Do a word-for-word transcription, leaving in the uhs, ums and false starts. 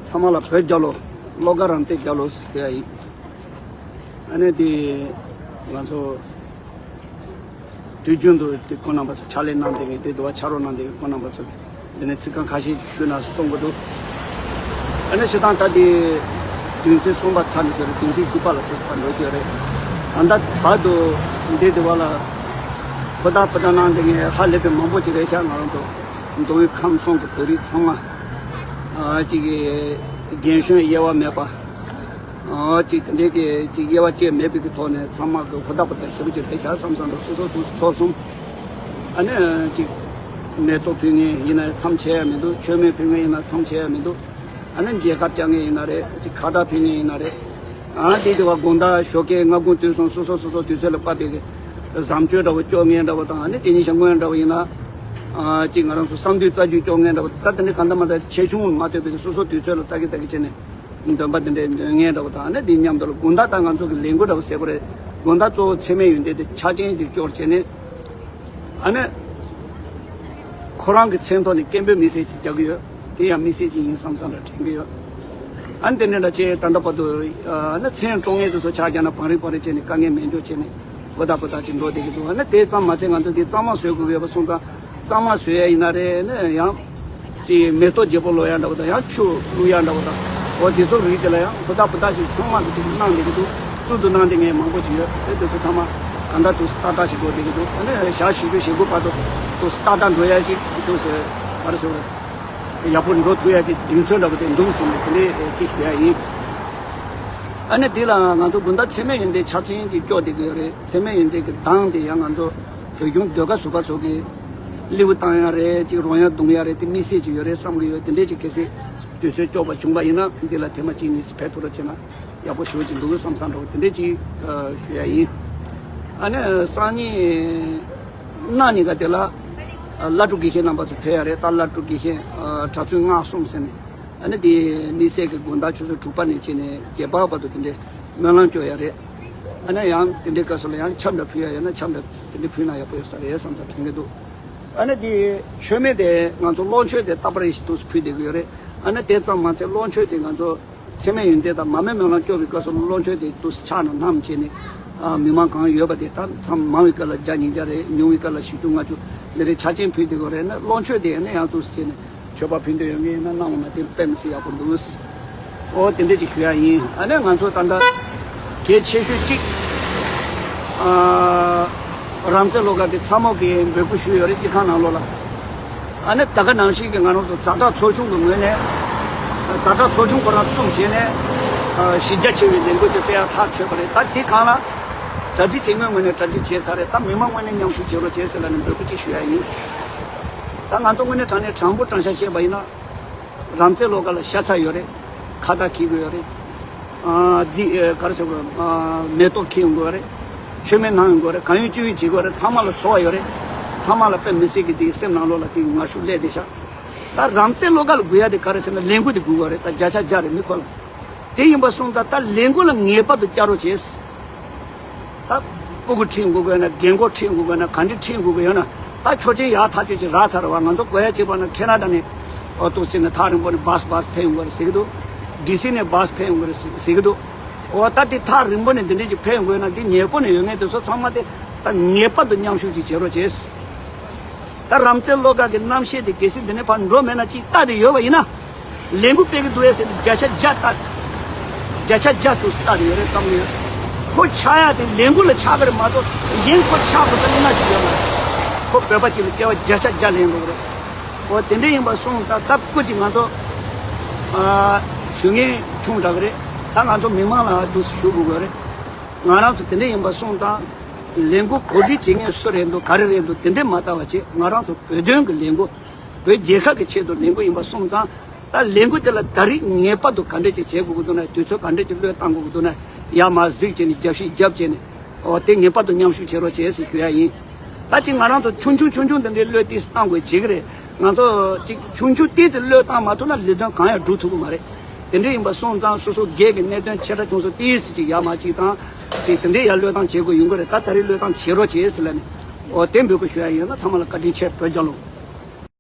ཚང་མ་ལ་བོད་རྒྱལ་ལོ། བློ་དགའ་རང་བཙན་རྒྱལ་ལོ་ཞུ་ཡ་ཡིན། ཨ་ནི་དེ་ང་ཚོ་དུས་རྒྱུན་དུ་དེ་ཁོང་རྣམ་པ་ཚོ་ཕྱག་ལས་གནང་བསྡད་མཁན། དེ་དུ་བ་ཕྱག་རོགས་གནང་བསྡད་མཁན་ཁོང་རྣམ་པ་ཚོ་འདི་ནས་ཚིག་རྐང་ཁ་ཤས་ཞུས་ན་གསུང་གི་འདུག་ཨ་ནི་སྤྱིར་བཏང་ད་དེ་བདུན་ཚིགས་གསུམ་པ་ཚར་ནས་ཁྱོད་རེད། བདུན་ཚིགས་དགུ་པ་ལ་དུས་སུ་ཕར་འགྲོ་ཁྱོད་རེད། ད་ལྟ་བར་དུ་འདི་དུ་བ་ལ་ཧུར་ཐག་ཧུར་ཐག་གནང་བསྡད་མཁན་ཧ་ལས་པའི་མང་པོ་ཅིག་རེད་ཤག་ང་རང་ཚོ་མདོ་དབུས་ཁམས་གསུམ་གྱི་བོད་རིགས་ཚང་མ། ཨ་ཅིག་གི་རྒན་གཞོན་དབྱེ་བ་མེད་པ། ཨ་ཅིག་དེ་འདྲའི་གི་ཅིག་དབྱེ་བ་བཅས་མེད་པའི་གི་ཐོག་ནས་ཚང་མ་གི་ཧུར་ཐག་པ་དང་ཞེ་པོ་ཅིག་རེད་ཤག་བསམ་བསམ་འདུག་སོ་སོ་དུས་སུ་ཚོགས་གསུམ། ཨ་ནི་ཅིག་མེ་ཏོག་ཕུལ་མཁན་ཡིན་ན་མཚམས་ཆད་ཡ་མི་འདུག་མཆོད་མེ་ཕུལ་མཁན་ཡིན་ན་མཚམས་ཆད་ཡ་མི་འདུག་ཨ་ནི་མཇལ་ཁ་བཅར་མཁན་ཡིན་ན་རེད། ཅིག་ཁ་བཏགས་ཕུལ་མཁན་ཡིན་ན་རེད། ཨ་དེ་དེ་བ་དགོང་དག་ཞོགས་ཀས་སྔ་དགོང་དུས་གསུམ་སོ་སོ་སོ་སོ་དུས་ཚོད་ལ་བབས་པའི་གི་བཟང་སྤྱོད་འདྲ་བོ་སྐྱོར་མཁན་འདྲ་བོ་དང་། ཨ་ནི་དེ་ཉིན་ཞག་སྔོན་འདྲ་བོ་ཡིན་ན། ཨ་ཅིག་ང་རང་ཚོ་བསམ་དུས་རྩ་རྒྱུས་སྐྱོར་མཁན་འདྲ་བོ། ད་དེ་འདྲ་གང་ལྟར་མ་ལྟར་ཆེ་ཆུང་མ་ལྟོས་པའི་གི་སོ་སོ་དུས་ཚོད་ལ་ལྟ་གི་ལྟ་གི་བྱས་ནས་འདོན་པ་དེ་འདྲའི་འདོན་མཁན་འདྲ་བོ་དང་། ཨ་ནི་དེ་མཉམ་དུ་ལ་དགོང་དག་ད་ང་ཚོ་གི་ལས་འགུལ་འདྲ་བོ་ཟེར་དགོས་རེད། དགོང་དག་གཙོ་བོ་འཚེ་མེད་ཡོན་ཏན་དེ་ཕྱག་ཆེན་དེ་སྐྱོར་བྱས་ནས། ཨ་ནི་ཁོ་རང་གི་མཚན་ཐོག་ནས་སྐད་འབོད་དམིགས་བསལ་ཅིག་རྒྱག་གི་ཡོད། དེ་ཡང་དམིགས་བསལ་ཅིག་ཡིན་བསམ་བསམ་འདྲ་དྲན་གི་ཡོད། ཨ་ནི་དེ་འདྲ་འདྲ་བྱས་ད་ལྟ་བར་དུ་ཨ་ནི་མཚན་སྤྲོ་མཁན་དེ་ཚོ་ཆ་བཞག་ན་བང་རིམ་བང་རིམ་བྱས་ནས་དཀའ་ངལ་མེད་འཇོག་བྱས་ནས་ཧུར་ཐག་ཧུར་ཐག་ཅིག་འགྲོ་བསྡད་ཀྱི་འདུག་ཨ་ནི་དེ་ཙམ་མ་ཚད་ང་ཚོ་འདི་གཙང་མ་བཟོ་དགོས་ཡོད་པ་སོང་ཙང་གཙང་མ་བཟོ་ཡ་ཡིན་ན་རེད། ཨ་ནི་ཡང་། ཅིག་མེ་ཏོག་བརྗེ་པོ་སློག་ཡ་འདྲ་བོ་དང་། ཡང་ཆུ་བླུག་ཡ་འདྲ་བོ་དང་། འོ་དེ་ཚོ་རིགས་དེ་ལ་ཡང་ཧུར་ཐག་ཧུར་ཐག་ཞིག་ཚང་མ་གི་ཅིག་གནང་བསྡད་ཀྱི་འདུག་བཙུགས་འདུག་གནང་བསྡད་མཁན་མང་པོ་ཅིག་ཡོད་རེད། དེ་ཚོ་ཚང་མ་གང་ལྟར་དུ་ཏག་ཏག་ཞིག་འགྲོ་བསྡད་ཀྱི་འདུག་ཨ་ནི་ཞག་བཞི་བཅུ་ཞེ་དགུ་བར་དུ་དུ་ཏག་ཏག་འགྲོ་ཡ་ཅིག་དུ་ཟེར་ག་རེ་ཟེར་བ། ཡག་པོ་འགྲོ་ཐུབ་ཡ་གི་གདེང་ཚོད་འདྲ་བོ་དེ་འདུག་ཟེར་ནས་དེ་འདྲའི་ཅིག་ཞུ་ཡ་ཡིན། ཨ་ནི་དེ་ལ་ང་ཚོ་དགོང་དག་འཚེ་མེད་ཡོན་ཏན་ཕྱག་ཆེན་གྱིས་སྐྱོར་བསྡད་ཀྱི་ཡོད་རེད། འཚེ་མེད་ཡོན་ཏན་གྱི་གདངས་དེ་ཡང་ང་ཚོ་བོད་གཞུང་ཟློས་གར་ཟུར་པ་ཚོ་གི་སླེའུ་བཏང་ཡ་རེད། ཅིག་རོལ་དབྱངས་བརྡུང་ཡ་རེད། དེ་དམིགས་བསལ་ཅིག་ཡོད་རེད་བསམ་གྱི་ཡོད། དེ་འདྲས་ཅིག་གལ་སྲིད་དུས་ཚོད་ལྕོགས་པ་བྱུང་པ་ཡིན་ན་འདི་ལ་ཐེངས་མ་གཅིག་གཉིས་ཕེབས་ཐུབ་ར་བྱས་ན་ཡག་པོ་ཞེ་པོ་ཅིག་འདུག་བསམ་བསམ་འདྲ་བོ་དེ་འདྲས་ཅིག་ཞུ་ཡ་ཡིན། ཨ་ནི་སང་ཉིན་གནངས་ཉིན་ཀ་དེ་ལ་བླ་སྤྲུལ་དགེ་བཤེས་རྣམ་པ་ཚོ་ཕེབས་ཡ་རེད། ད་བླ་སྤྲུལ་དགེ་བཤེས་གྲྭ་བཙུན་སྔགས་གསུམ་ཟེར་ནས། ཨ་ནི་དེ་དམིགས་བསལ་གྱི་དགོང་དག་ཆུ་ཚོད་དྲུག་པ་ནས་བྱས་ནས་བརྒྱད་པ་བར་དུ་དེ་འདྲའི་སྨོན་ལམ་སྐྱོར་ཡ་རེད། ཨ་ནི་ཡང་དེ་འདྲའི་སྐབས་སུ་ལ་ཡང་ཆབ་འདྲ་ཕུལ་ཡ་ཡོད་ན་ཆབ་འདྲ་དེ་འདྲའི་ཕུལ་ན་ཡག་པོ་ཡོད་ས་རེད་བསམ་ས་དྲན་གྱི་འདུག་ཨ་ནི་དེ་མཆོད་མེ་དེ་ང་ཚོ་གློག་མཆོད་དེ་རྟག་པར་རེ་ཞིག་དུས་སུ་ཕུལ་བསྡད་ཀྱི་ཡོད་རེད། ཨ་ནི་དེ་ཙམ་མ་ཚད་གློག་མཆོད་དེ་ང་ཚོ་འཚེ་མེད་ཡོན་ཏན་དང་མར་མེ་སྨོན་ལམ་སྐྱོར་བའི་སྐབས་སུ་གློག་མཆོད་དེ་དུས་སུ་ཕྱག་ན་བསྣམས་བྱས་ནས་མི་མང་གང་ཡོད་པ་དེ་དང་མཚམས་མང་བའི་སྐབས་ལ་བརྒྱ་ཉིས་བརྒྱ་རེད། ཉུང་བའི་སྐབས་ལ་བཞི་བཅུ་ལྔ་བཅུ་འདི་རེད་ཕྱག་ཆེན་ཕུལ་བསྡད་ཀྱི་ཡོད་རེད། ཨ་ནི་གློག་མཆོད་དེ་ཨ་ནི་ཡང་དུས་སུ་བྱས་ནས་མཆོད་པ་ཕུལ་འདོད་ཡོད་མཁན་ཡིན་ན་གནང་འོང་ན་དེ་དཔེ་མི་སྲིད་ཡག་པོ་འདུག་ཨོ་དེ་འདྲས་ཅིག་ཞུ་ཡ་ཡིན། ཨ་ནི་ང་ཚོ་ད་ལྟ་གལ་ཆེ་ཤོས་གཅིག་ཨ་རང་བཙན་བློ་དགའ་གི་ཚ་མོ་གི་འབོད་སྐུལ་ཞུས་ཡོད་རེད་སྤྱི་ཁང་ནང་ལོགས་ལ། ཨ་ནི་ད་ག་ནང་བཞིན་གྱི་ང་རང་ཚོ་ཛ་དྲག་ཚོགས་ཆུང་གི་ངོས་ནས་ཛ་དྲག་ཚོགས་ཆུང་ཁོ་རང་བཙུགས་བྱས་ནས་གཞི་རྒྱ་ཆེ་བའི་ལས་འགུལ་དེ་སྤེལ་ཡ་ཐག་ཆོད་པ་རེད། ད་འདི་སྒང་ལ་གྲ་སྒྲིག་བྱེད་མཁན་ངོས་ནས་གྲ་སྒྲིག་བྱས་ཚར་རེད། ད་མི་མང་ངོས་ནས་མཉམ་ཞུགས་བྱེད་རོགས་བྱེད་ཟེར་ལབ་ནས་འབོད་སྐུལ་ཅིག་ཞུ་ཡ་ཡིན། ད་ང་ཚོ་དངོས་གནས་དྲང་གནས་དྲང་པོ་དྲང་བཞག་བཤད་པ་ཡིན་ན། རང་བཙན་བློ་དགའ་ལ་ཤ་ཚ་ཡོད་རེད། ཁ་བཏགས་འཁྱེར་དགོས་ཡོད་རེད། ཨ་འདི་ཨེ་ག་རེ་ཟེར་དགོས། ཨ་མེ་ཏོག་འཁྱེར་ཡོང་དགོས་རེད། མཆོད་མེ་གནང་ཡོང་དགོས་རེད། གང་ཡོད་ཅི་ཡོད་བྱེད་དགོས་རེད། ཚང་མ་ལ་ཚོར་བ་ཡོད་རེད། ཚང་མ་ལ་དཔེ་མི་སྲིད་ཀྱི་འདི་སེམས་ནང་ལོགས་ལ་འདི་ངར་ཤུགས་སླེབས་བསྡད་ཤག་ད་རང་བཙན་བློ་དགའ་ལ་དགོས་ཡ་དེ་ག་རེ་ཟེར་ན་ལས་འགུལ་དེ་དགོས་པ་རེད། ད་བརྒྱ་ཆ་བརྒྱ་རེད་མི་ཁོ་ལ། དེ་ཡིན་པ་སོང་ཙང་ད་ལས་འགུལ་ལ་ངེས་པར་དུ་བསྐྱར་རོགས་བྱེད། ད་སྤུ་གུ་ཁྲིད་དགོས་དགོས་ན་རྒན་གོག་ཁྲིད་དགོས་དགོས་ན་ག་འདྲ་ཁྲིད་དགོས་དགོས་ཡོད་ན་ད་ཆོག་མཆན་ཡག་ཐག་ཆོད་ཅིག་རག་ཚར་བ། ང་ཚོ་གོ་ཡ་གཅིག་པ་ན་ཁེ་ན་ཌ་ནས་ཨོ་ཏོག་ཙི་ནས་ཐག་རིང་པོ་ནས་བཱས་བཱས་ཕེབས་ཡོང་གི་རེད་ཟེར་གི་འདུག་ཌི་སི་ནས་བཱས་ཕེབས་ཡོང་གི་རེད་ཟེར་གི་འདུག་ཨོ་ད་དེ་ཐག་རིང་པོ་ནས་འདི་འདྲས་ཅིག་ཕེབས་ཡོང་དགོས་ན་འདི་ཉེ་འཁོར་ནས་ཡོད་མཁན་དེ་ཚོ་ཚང་མ་དེ་ད་ངེས་པར་དུ་མཉམ་ཞུགས་ཅིག་བྱེད་རོགས་བྱེད། ད་རང་བཙན་བློ་དགའ་གི་རྣམ་ཤེས་དེ་གལ་སྲིད་འདི་ནས་ཕར་འགྲོ་མེད་ན་ཅིག་ལྟ་དེ་ཡོད་པ་ཡིན་ན། ལས་འགུལ་སྤེལ་གི་འདུག་ཨེ་ཟེར་ཏེ་བརྒྱ་ཆ་བརྒྱ་ལྟ། བརྒྱ་ཆ་བརྒྱ་དུ་ལྟ་དེ་ཡོད་རེད་བསམ་གི་ཡོད། ཁོ་ཆགས་ཡ་དེ་ལས་འགུལ་ལ་ཆགས་གི་རེད་མ་གཏོགས་གཞན་ཁོ་ཆགས་དགོས་ས་ཡིན་ན་ཅིག་ཡོད་ལ། ཁོ་བོད་པ་ཅིག་ལ་སྐྱེ་བ་བརྒྱ་ཆ་བརྒྱ་ལེན་དགོས་རེད། འོ་དེ་འདྲ་ཡིན་པ་སོང་ཙང་ད་སྐུ་མཁྱེན་ང་ཚོ་ཨ་ཞུ་མཁན་ཆུང་དྲགས་གི་རེད། ད་ང་ཚོ་མི་མང་ལ་འདུག་སེ་ཞུ་དགོས་གི་རེད། ང་རང་ཚོ་དེ་འདྲ་ཡིན་པ་སོང་ཙང་ལས་འགུལ་གོ་སྒྲིག་བྱེད་མཁན་སུ་རེད་འདུག་ག་རེ་རེད་འདུག་དེ་འདྲ་མ་ལྟ་བ་བྱེད། ང་རང་ཚོ་བོད་དོན་གྱི་ལས་འགུལ་བོད་རྒྱལ་ཁབ་ཀྱི་ཆེད་དུ་ལས་འགུལ་ཡིན་པ་སོང་ཙང་ད་ལས་འགུལ་དེ་ལ་ད་རེས་ངེས་པར་དུ་ག་འདྲ་ཅིག་བྱེད་དགོས་ཀྱི་འདུག་ན། དུས་ཚོད་ག་འདྲ་ཅིག་བློས་བཏང་དགོས་ཀྱི་འདུག་ན། ཡར་མར་གཟིགས་བྱས་ནས་རྒྱབ་བཤིག་རྒྱབ་བྱས་ནས་འོ་དེ་ངེས་པར་དུ་མཉམ་ཞུགས་བྱེད་རོགས་བྱེད་ཟེར་ཞུ་ཡ་ཡིན། ད་ཅིག་ང་རང་ཚོ་ཆུང་ཆུང་ཆུང་ཆུང་དེ་འདྲའི་བློས་ཏིས་བཏང་དགོས་བྱེད་ཀྱི་རེད། ང་ཚོ་ཅིག་ཆུང་ཆུང་ཏིས་ཙི་བློས་བཏང་མ་ཐུབ་ན་ལས་དོན་གང་ཡང་སྒྲུབ་ཐུབ་ཀྱི་མ་རེད། དེ་འདྲ་ཡིན་པ་སོང་ཙང་སོ་སོ་སྒེར་གྱི་གནད་དོན་ཆེ་ཕྲ་ཆུང་ཚོ་ཏིས་ཙི་ཅིག་ཡར་མར་ཅིག་དང་ཅིག་དེ་འདྲའི་ཡར་བློས་བཏང་བྱེད་དགོས་ཡོང་གི་རེད། ད་ད་རེས་བློས་བཏང་བྱེད་རོགས་བྱེད་ཟེར་ལབ་ནས་འོ་དེ་འབོད་སྐུལ་ཞུ་ཡ་ཡིན། ན་ཚང་མ་ལ་བཀའ་དྲིན་ཆེ། བོད་རྒྱལ་ལོ།